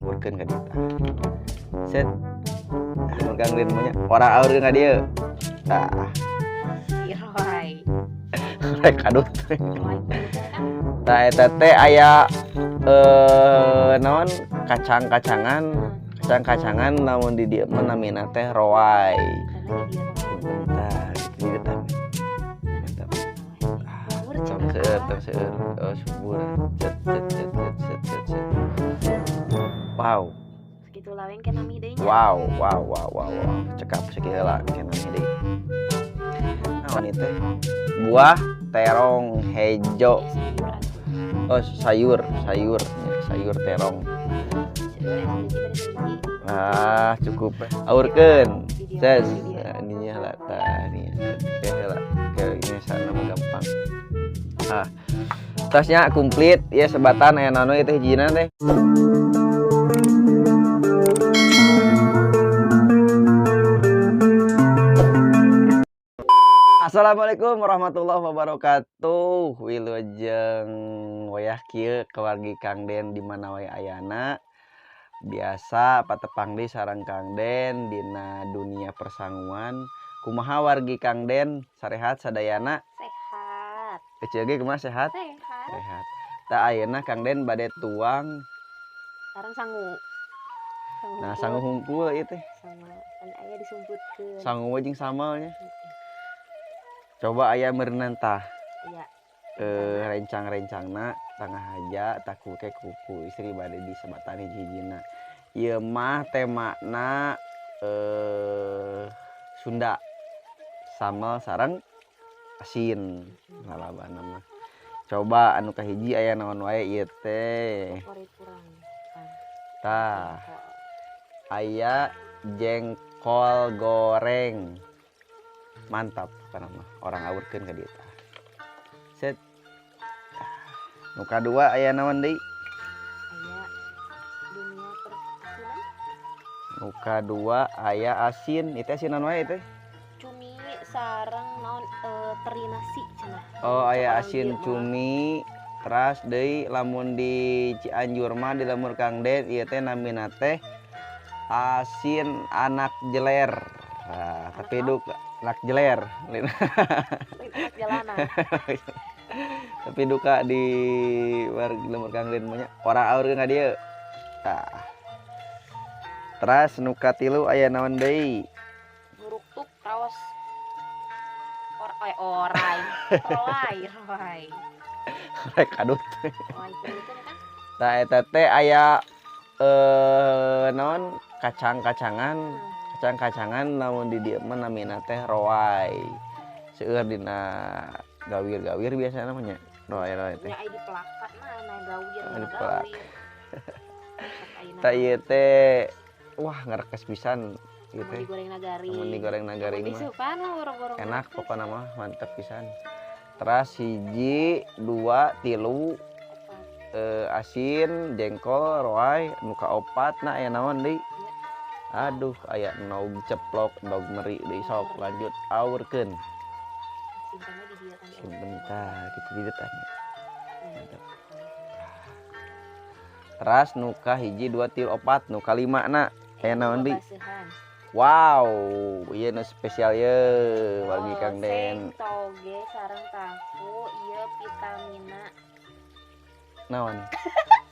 Urkeun ka dieu tah. Set. Megang lain mah nya. Ora aurkeun ka dieu. Tah. Iroy. Rek kadut. Tah eta teh aya naon kacang-kacangan, kacang-kacangan lamun di dieu mah namina teh roai. Bentar, gitu tah. Mantap. Tong seueur, tong seueur. Oh, subur. Cet cet cet cet cet cet cet. Wow. Segitu laweng ke nami deui nya. Wow, wow, wow, wow, wow. Cekap sakieu heula ke nami deui. Naon ieu teh? Buah terong hejo. Sayur atuh. Oh, sayur, sayur, ya, sayur terong. Seueur aya sabiji bade sabiji. Ah, cukup. Aurkeun. Video, Ses, video. nah, ininya lah, tah, ini. Oke lah, ke ini sana mah gampang. Ah. Tasnya komplit ya sebatan aya naon we teh hijina teh. Assalamualaikum warahmatullahi wabarakatuh. Wilujeng wayah kieu keluargi Kang Den di mana wae ayana. Biasa patepang deui sareng Kang Den dina dunia persanguan. Kumaha wargi Kang Den sarehat sadayana? Sehat. Ece ge kumaha sehat? Sehat. Sehat. Tah ayeuna Kang Den bade tuang Sareng sangu. Sangu nah hungkul. Sangu hungkul ieu teh. Sama kan aya disumputkeun. Sangu we jeung samelnya. Coba aya meureunan tah. Iya. Rencang-rencangna tangah haja taku ke kuku istri bade disebatan hiji-hijina. Ieu mah temana Sunda. Samel sareng asin lalabana mah. Coba anu kahiji aya naon wae ieu teh. Favorit urang. Tah. Aya jengkol goreng. Mantap kana mah orang aurkeun ka dieu tah. Set. Nu kadua aya naon deui? Aya dunia perasinan. Nu kadua aya asin. Ieu teh asin naon wae teh? Cumi sareng naon teri nasi cenah. Oh, aya Orang asin dieu mah. Cumi. Teras deui lamun di Cianjur mah di lembur Kang Den ieu teh namina teh asin anak jeler. Nah, Anak tapi naon? duka anak jeler. Lain anak jalanan. Tapi duka di wargi lembur Kang Den mah nya ora aurkeun ka dieu. Tah. Teras nu katilu aya naon deui? Nguruktuk raos or orai. Roai, roai. Rek kadut. Roai itu kan. Tah eta teh aya naon kacang-kacangan, kacang-kacangan lamun di dieu mah namina teh roai. Seueur dina gawir-gawir biasana mah nya. Roai-roai teh. Nya aya di pelakat mah na gawir, Di na pelak. gawir. Sok ayeuna Tah mah. ieu teh wah ngerekes pisan ieu Lamun teh. digoreng garing. Lamun digoreng Lamun garing mah disupan mah boro-boro enak ngerekes. Pokokna mah mantep pisan. Teras hiji, dua, tilu, Opat. Asin, jengkol, roai, nu kaopat na aya naon deui? Iya. Aduh, aya endog ceplok, endog meri deui sok lanjut aurkeun. Simpenna di dieu kan. Sebentar, kitu di dieu tah nya. Mantap. Hmm. Teras nu kahiji, dua, tilu, opat, nu kalima na aya naon deui? Babaseuhan. Wow, ieu nu spesial ye bagi Kang Den. Oseng toge sareng tahu ieu vitamina. Naon?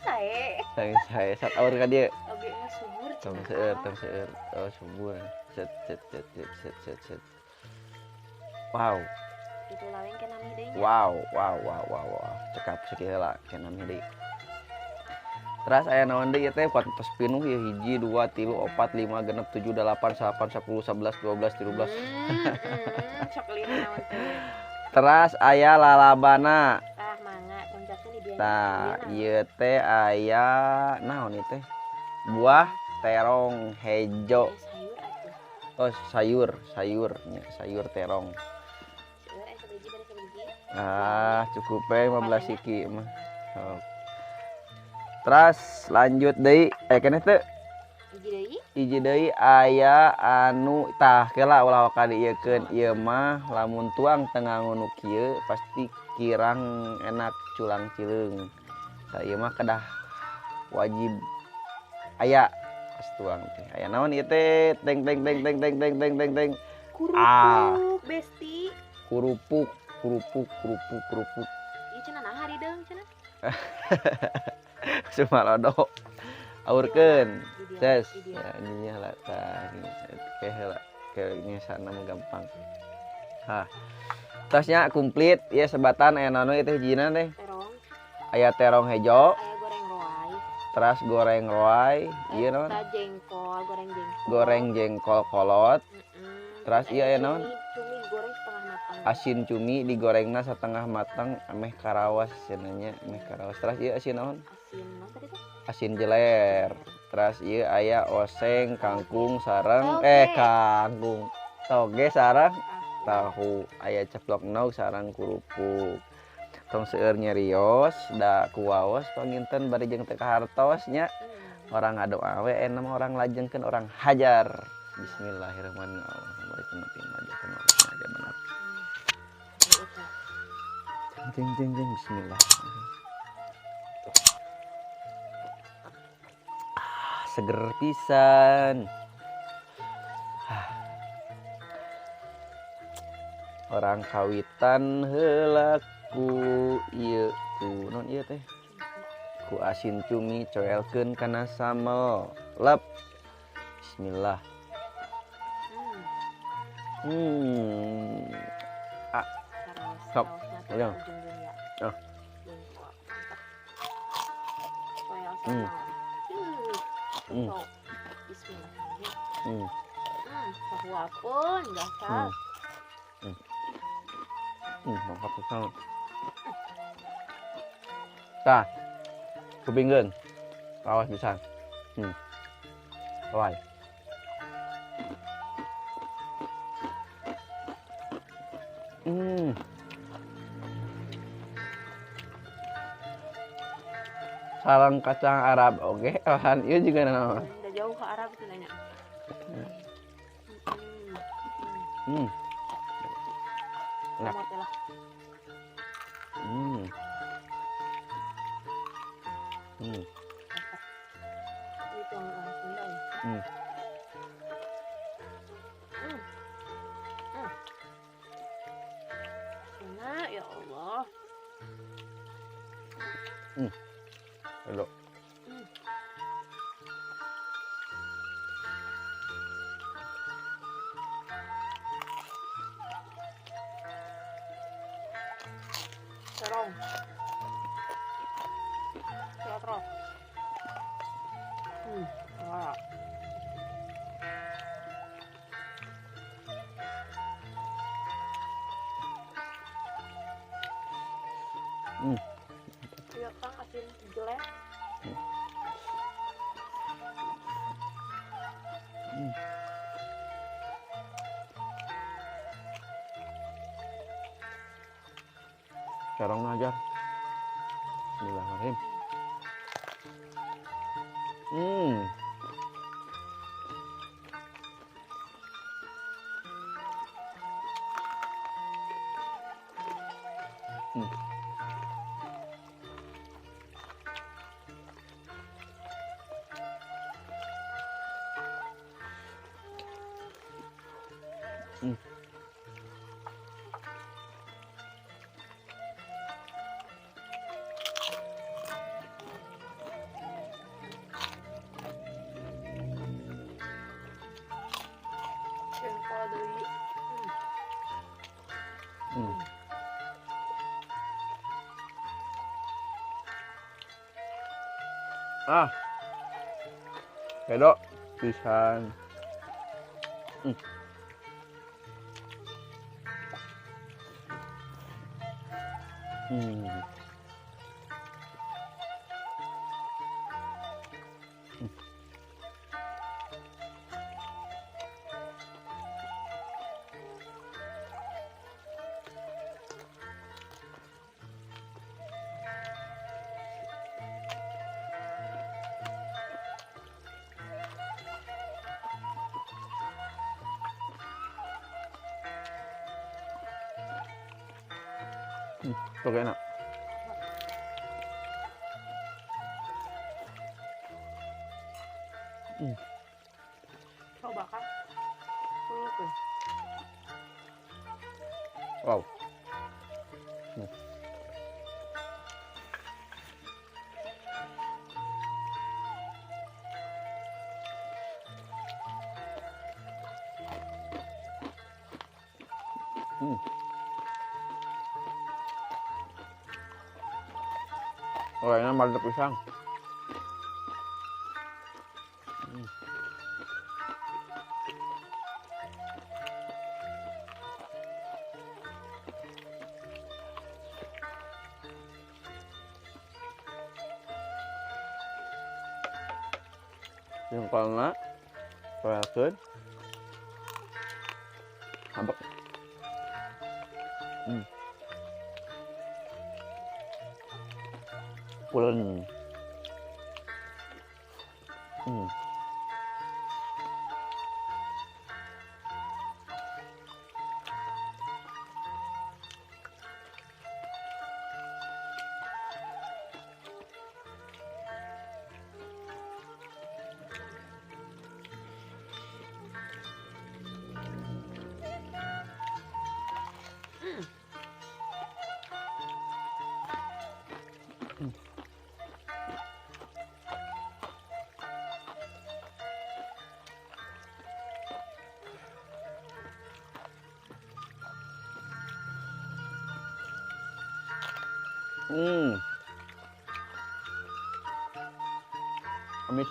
Sae. Sae sae sat aur ka dieu. Oge mah subur Tong cenah. seueur, tong seueur. Oh, subur. Set set set set set set set. Wow. Kitu laweng ke nami deui nya. Wow, wow, wow, wow, wow. Cekap sakieu heula ke nami deui. Teras aya naon deui ieu teh tos pinuh ieu hiji, dua, tilu, opat, lima, genep, tujuh, dalapan, salapan, 10, 11, 12, 13. Sok lima naon teh. Teras aya lalabana. Tah mangga puncakna di dieu. Tah, ieu teh aya naon ieu teh? Buah terong hejo. Sayur atuh. Oh, sayur, sayur, nya, sayur terong. Seueur aya sabiji bade sabiji. Ah, cukup we 15 siki mah. Sok. Teras lanjut deui, aya keneh teu? Hiji deui. Hiji deui aya anu tah keula ulah waka diieukeun ieu mah lamun tuang teu nganggo nu kieu pasti kirang enak culang cileung. Tah ieu mah kedah wajib. Aya pas tuang teh. Aya naon ieu teh? Teng teng teng teng teng teng teng teng teng. Kerupuk, besti. Kerupuk, kerupuk, kerupuk, kerupuk. Ieu cenah naha rideung cenah? Sumalodo. Aurkeun. Ses. Ya ininya lah tah ke heula. Ke sana mah gampang. Hah. Tasnya komplit ya sebatan aya naon ieu teh hijina teh? Terong. Aya terong hejo. Aya goreng roai. Teras goreng roai, ieu naon? Jengkol, goreng jengkol. Goreng jengkol kolot. Teras ieu aya naon? Cumi goreng setengah matang. Asin cumi digorengna setengah matang ameh karawas cenah nya, ameh karawas. Teras ieu asin naon? Asin naon tadi teh? Asin jeler. Teras ieu aya oseng, kangkung sareng kangkung. Toge sareng tahu, aya ceplok endog sareng kerupuk. Tong seueur nyerios da kuwaos panginten bari jeung teu kahartos nya. Orang ngadoa we enak mah orang lajengkeun orang hajar. Bismillahirrahmanirrahim. Jeng jeng jeng bismillah. Ah, seger pisan. Orang kawitan heula ku ieu ku non ieu teh ku asin cumi coelkeun kana sambel lep. Bismillah. Ah. Sok. Ya. Ah. Bismillahirrahmanirrahim. Sahuapun dasar. Mantap pisan. Tah. Kupingkeun. Rawas pisan. Rawas. Sarang kacang Arab oke, olahan ieu juga naon. Udah jauh ke Arab itu nanya. Enak. Enak ya Allah. Halo. Terong. Terong. Wah. Iya, Kang, asin jelek. Corong aja. Bismillahirrahmanirrahim. Ah, pedok pisan. Oke, enak. Coba kan. Oke. Wow. Orangnya mantep pisang. Jengkolna soelkeun. Habek. Pulen. Amis.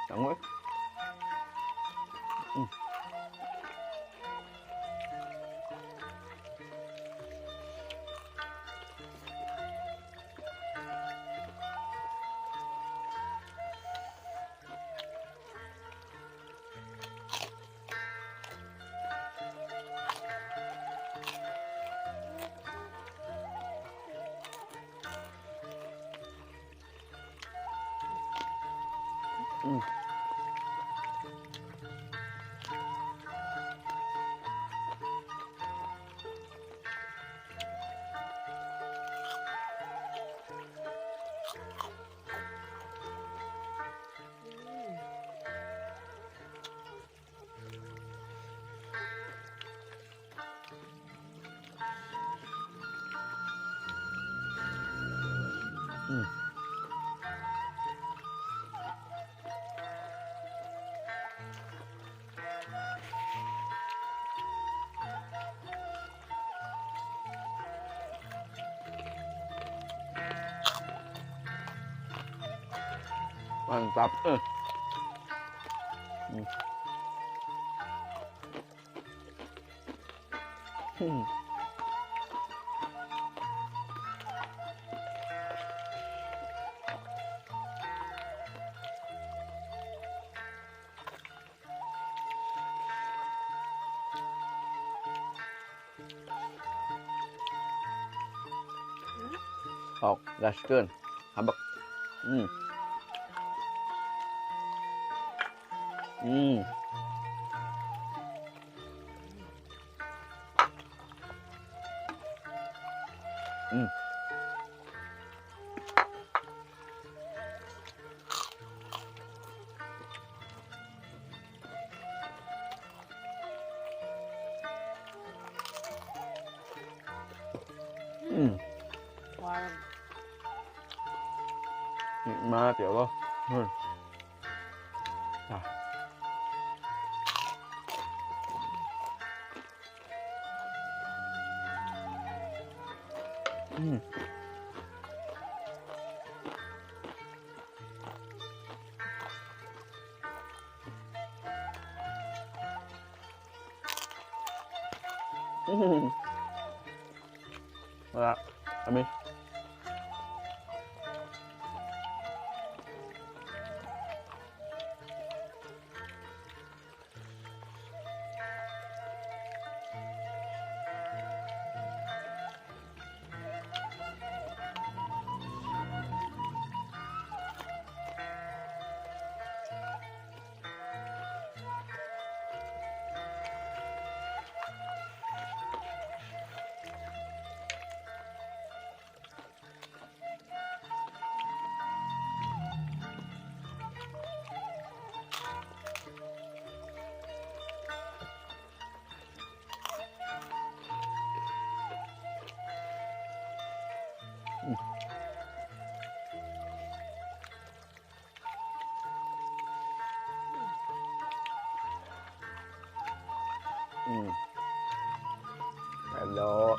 Chẳng quá. Mantap. Sok, gaskeun. Habek. Wow. Nikmat ya Allah. Nah. Wah, habis. Halo.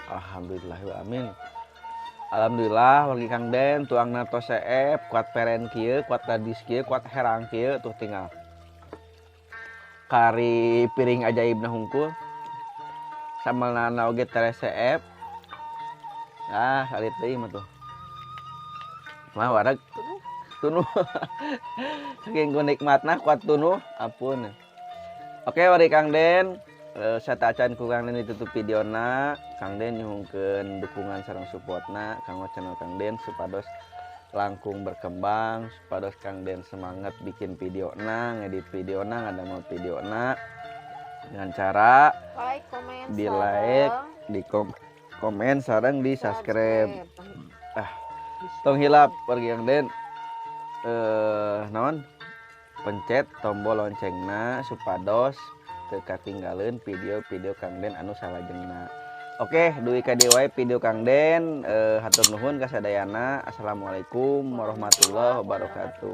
Alhamdulillah wa amin. Alhamdulillah wargi Kang Den tuangna tos seep kuat peren kieu, kuat dadis kieu, kuat herang kieu tuh tinggal. Kari piring ajaibna hungkul. Sambelna oge tere seep. Ah, salit deui mah tuh. Mah wareg tunuh. Saking ku nikmatna kuat tunuh, ampun. Oke wargi Kang Den, satacan ku Kang Den ditutup videona. Kang Den nyuhunkeun dukungan sareng supportna kanggo channel Kang Den supados langkung berkembang, supados Kang Den semangat bikin videona, ngedit videona, ngadamel videona dengan cara like, komen, di like, di komen sareng di subscribe. Ah, tong hilap wargi Kang Den. Naon? Pencet tombol loncengna supados teu katinggaleun video-video Kang Den anu salajengna. Oke, dugi ka dieu wae video Kang Den, hatur nuhun ka sadayana. Assalamualaikum warahmatullahi wabarakatuh.